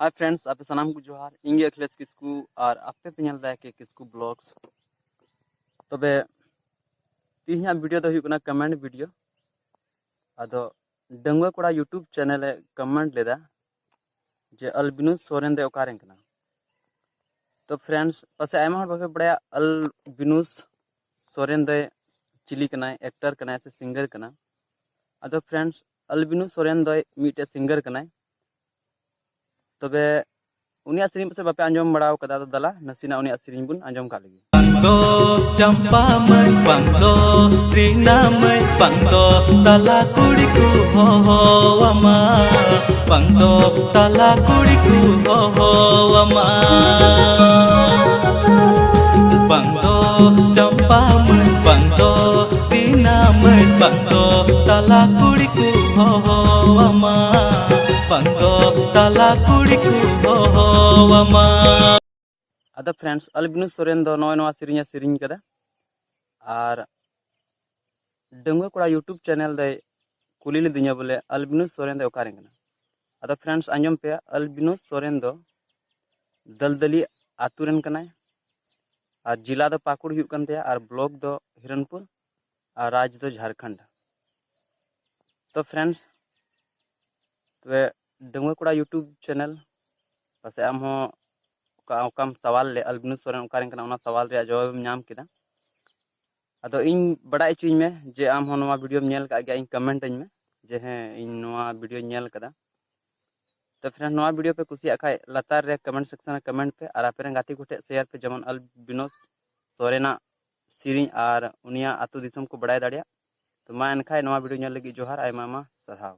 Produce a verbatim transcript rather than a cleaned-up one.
Hi friends, ᱟᱯᱮ ᱥᱟᱱᱟᱢ ᱠᱚ ᱡᱚᱦᱟᱨ᱾ ᱤᱧ ᱜᱮ ᱟᱠᱷᱤᱞᱮᱥ ᱠᱤᱥᱠᱩ ᱟᱨ ᱟᱯᱮ ᱯᱮ ᱧᱮᱞ ᱫᱟ ᱠᱮ ᱠᱤᱥᱠᱩ ᱵᱞᱚᱜᱥ᱾ ᱛᱚᱵᱮ ᱛᱮᱦᱮᱧᱟᱜ ᱵᱷᱤᱰᱤᱭᱳ ᱫᱚ ᱦᱩᱭᱩᱜ ᱠᱟᱱᱟ ᱠᱚᱢᱮᱱᱴ ᱵᱷᱤᱰᱤᱭᱳ᱾ ᱟᱫᱚ ᱰᱟᱺᱜᱩᱣᱟᱹ ᱠᱚᱲᱟ YouTube ᱪᱮᱱᱮᱞ ᱮ ᱠᱚᱢᱮᱱᱴ ᱞᱮᱫᱟ ᱡᱮ ᱟᱞᱵᱤᱱᱩᱥ ᱥᱚᱨᱮᱱ ᱫᱚ ᱚᱠᱟᱨᱮᱱ ᱠᱟᱱᱟ᱾ ᱛᱚ ᱯᱷᱨᱮᱱᱰᱥ, ᱯᱟᱥᱮᱡ ᱟᱭᱢᱟ ᱦᱚᱲ ᱵᱟᱯᱮ ᱵᱟᱲᱟᱭᱟ, ᱟᱞᱵᱤᱱᱩᱥ ᱥᱚᱨᱮᱱ ᱫᱚᱭ ᱪᱤᱞᱤ ᱠᱟᱱᱟᱭ, ᱮᱠᱴᱟᱨ ᱠᱟᱱᱟᱭ ᱥᱮ ᱥᱤᱝᱜᱟᱨ ᱠᱟᱱᱟ? ᱟᱫᱚ ᱯᱷᱨᱮᱱᱰᱥ, ᱟᱞᱵᱤᱱᱩᱥ ᱥᱚᱨᱮᱱ ᱫᱚᱭ ᱢᱤᱫᱴᱮᱡ ᱥᱤᱝᱜᱟᱨ ᱠᱟᱱᱟᱭ᱾ ᱛᱚᱵᱮ ᱩᱱᱤᱭᱟᱜ ᱥᱮᱨᱮᱧ ᱯᱟᱥᱮᱡ ᱵᱟᱯᱮ ᱟᱸᱡᱚᱢ ᱵᱟᱲᱟ ᱟᱠᱟᱫᱟ, ᱟᱫᱚ ᱫᱟᱞᱟ ᱱᱟᱥᱮᱱᱟᱜ ᱩᱱᱤᱭᱟᱜ ᱥᱮᱨᱮᱧ ᱵᱚᱱ ᱟᱸᱡᱚᱢ ᱠᱟᱜ ᱞᱮᱜᱮ᱾ ᱵᱟᱝ ᱫᱚ ᱪᱟᱢᱯᱟ ᱢᱟᱹᱭ, ᱵᱟᱝ ᱫᱚ ᱨᱤᱱᱟ ᱢᱟᱹᱭ, ᱵᱟᱝ ᱫᱚ ᱛᱟᱞᱟ ᱠᱩᱲᱤ ᱠᱚ ᱦᱚᱦᱚᱣᱟᱢᱟ, ᱵᱟᱝ ᱫᱚ ᱛᱟᱞᱟ ᱠᱩᱲᱤ ᱠᱚ ᱦᱚᱦᱚᱣᱟᱢᱟ᱾ ᱵᱟᱝ ᱫᱚ ᱪᱟᱢᱯᱟ ᱢᱟᱹᱭ, ᱵᱟᱝ ᱫᱚ ᱨᱤᱱᱟ ᱢᱟᱹᱭ, ᱵᱟᱝ ᱫᱚ ᱛᱟᱞᱟ ᱠᱩᱲᱤ ᱠᱚ ᱦᱚᱦᱚᱣᱟᱢᱟ, ᱵᱟᱝ ᱫᱚ ᱛᱟᱞᱟ ᱠᱩᱲᱤ ᱠᱚ ᱦᱚᱦᱚᱣᱟᱢᱟ᱾ ᱟᱫᱚ ᱯᱷᱨᱮᱱᱰᱥ, ᱟᱞᱵᱤᱱᱩᱥ ᱥᱚᱨᱮᱱ ᱫᱚ ᱱᱚᱜᱼᱚᱭ ᱱᱚᱣᱟ ᱥᱮᱨᱮᱧ ᱮ ᱥᱮᱨᱮᱧ ᱠᱟᱫᱟ᱾ ᱟᱨ ᱰᱟᱺᱜᱩᱣᱟᱹ ᱠᱚᱲᱟ YouTube ᱪᱮᱱᱮᱞ ᱫᱚᱭ ᱠᱩᱞᱤ ᱞᱤᱫᱤᱧᱟ ᱵᱚᱞᱮ ᱟᱞᱵᱤᱱᱩᱥ ᱥᱚᱨᱮᱱ ᱫᱚ ᱚᱠᱟᱨᱮᱱ ᱠᱟᱱᱟ᱾ ᱟᱫᱚ ᱯᱷᱨᱮᱱᱰᱥ, ᱟᱸᱡᱚᱢ ᱯᱮ, ᱟᱞᱵᱤᱱᱩᱥ ᱥᱚᱨᱮᱱ ᱫᱚ ᱫᱟᱹᱞᱫᱟᱹᱞᱤ ᱟᱛᱳ ᱨᱮᱱ ᱠᱟᱱᱟᱭ᱾ ᱟᱨ ᱡᱮᱞᱟ ᱫᱚ ᱯᱟᱹᱠᱩᱲ ᱦᱩᱭᱩᱜ ᱠᱟᱱ ᱛᱟᱭᱟ, ᱟᱨ ᱵᱞᱚᱠ ᱫᱚ ᱦᱤᱨᱚᱱᱯᱩᱨ, ᱟᱨ ᱨᱟᱡᱽ ᱫᱚ ᱡᱷᱟᱲᱠᱷᱚᱸᱰ᱾ ᱛᱚ ᱯᱷᱨᱮᱱᱰᱥ, ᱛᱚᱵᱮ ᱰᱟᱺᱜᱩᱣᱟᱹ ᱠᱚᱲᱟ YouTube ᱪᱮᱱᱮᱞ, ᱯᱟᱥᱮᱡ ᱟᱢ ᱦᱚᱸ ᱚᱠᱟ, ᱚᱠᱟᱢ ᱥᱟᱣᱟᱞ ᱞᱮᱫ, ᱟᱞᱵᱤᱱᱩᱥ ᱥᱚᱨᱮᱱ ᱚᱠᱟᱨᱮᱱ ᱠᱟᱱᱟ, ᱚᱱᱟ ᱥᱟᱣᱟᱞ ᱨᱮᱭᱟᱜ ᱡᱚᱵᱟᱵᱮᱢ ᱧᱟᱢ ᱠᱮᱫᱟ᱾ ᱟᱫᱚ ᱤᱧ ᱵᱟᱲᱟᱭ ᱦᱚᱪᱚᱧ ᱢᱮ ᱡᱮ ᱟᱢ ᱦᱚᱸ ᱱᱚᱣᱟ ᱵᱷᱤᱰᱤᱭᱳᱢ ᱧᱮᱞ ᱠᱟᱜ ᱜᱮᱭᱟ, ᱤᱧ ᱠᱚᱢᱮᱱᱴ ᱟᱹᱧ ᱢᱮ ᱡᱮ ᱦᱮᱸ, ᱤᱧ ᱱᱚᱣᱟ ᱵᱷᱤᱰᱤᱭᱳᱧ ᱧᱮᱞ ᱠᱟᱫᱟ᱾ ᱛᱚ ᱯᱷᱨᱮᱱᱰ, ᱱᱚᱣᱟ ᱵᱷᱤᱰᱤᱭᱳ ᱯᱮ ᱠᱩᱥᱤᱭᱟᱜ ᱠᱷᱟᱡ ᱞᱟᱛᱟᱨ ᱨᱮ ᱠᱚᱢᱮᱱᱴ ᱥᱮᱠᱥᱚᱱ ᱨᱮ ᱠᱚᱢᱮᱱᱴ ᱯᱮ ᱟᱨ ᱟᱯᱮ ᱨᱮᱱ ᱜᱟᱛᱮ ᱠᱚ ᱴᱷᱮᱡ ᱥᱮᱭᱟᱨ ᱯᱮ, ᱡᱮᱢᱚᱱ ᱟᱞᱵᱤᱱᱚᱥ ᱥᱚᱨᱮᱱᱟᱜ ᱥᱮᱨᱮᱧ ᱟᱨ ᱩᱱᱤᱭᱟᱜ ᱟᱹᱛᱩ ᱫᱤᱥᱚᱢ ᱠᱚ ᱵᱟᱲᱟᱭ ᱫᱟᱲᱮᱭᱟᱜ᱾ ᱛᱚ ᱢᱟ ᱮᱱᱠᱷᱟᱡ ᱱᱚᱣᱟ ᱵᱷᱤᱰᱤᱭᱳ ᱧᱮᱞ ᱞᱟᱹᱜᱤᱫ ᱡᱚᱦᱟᱨ, ᱟᱭᱢᱟ ᱟᱭᱢᱟ ᱥᱟᱨᱦᱟᱣ᱾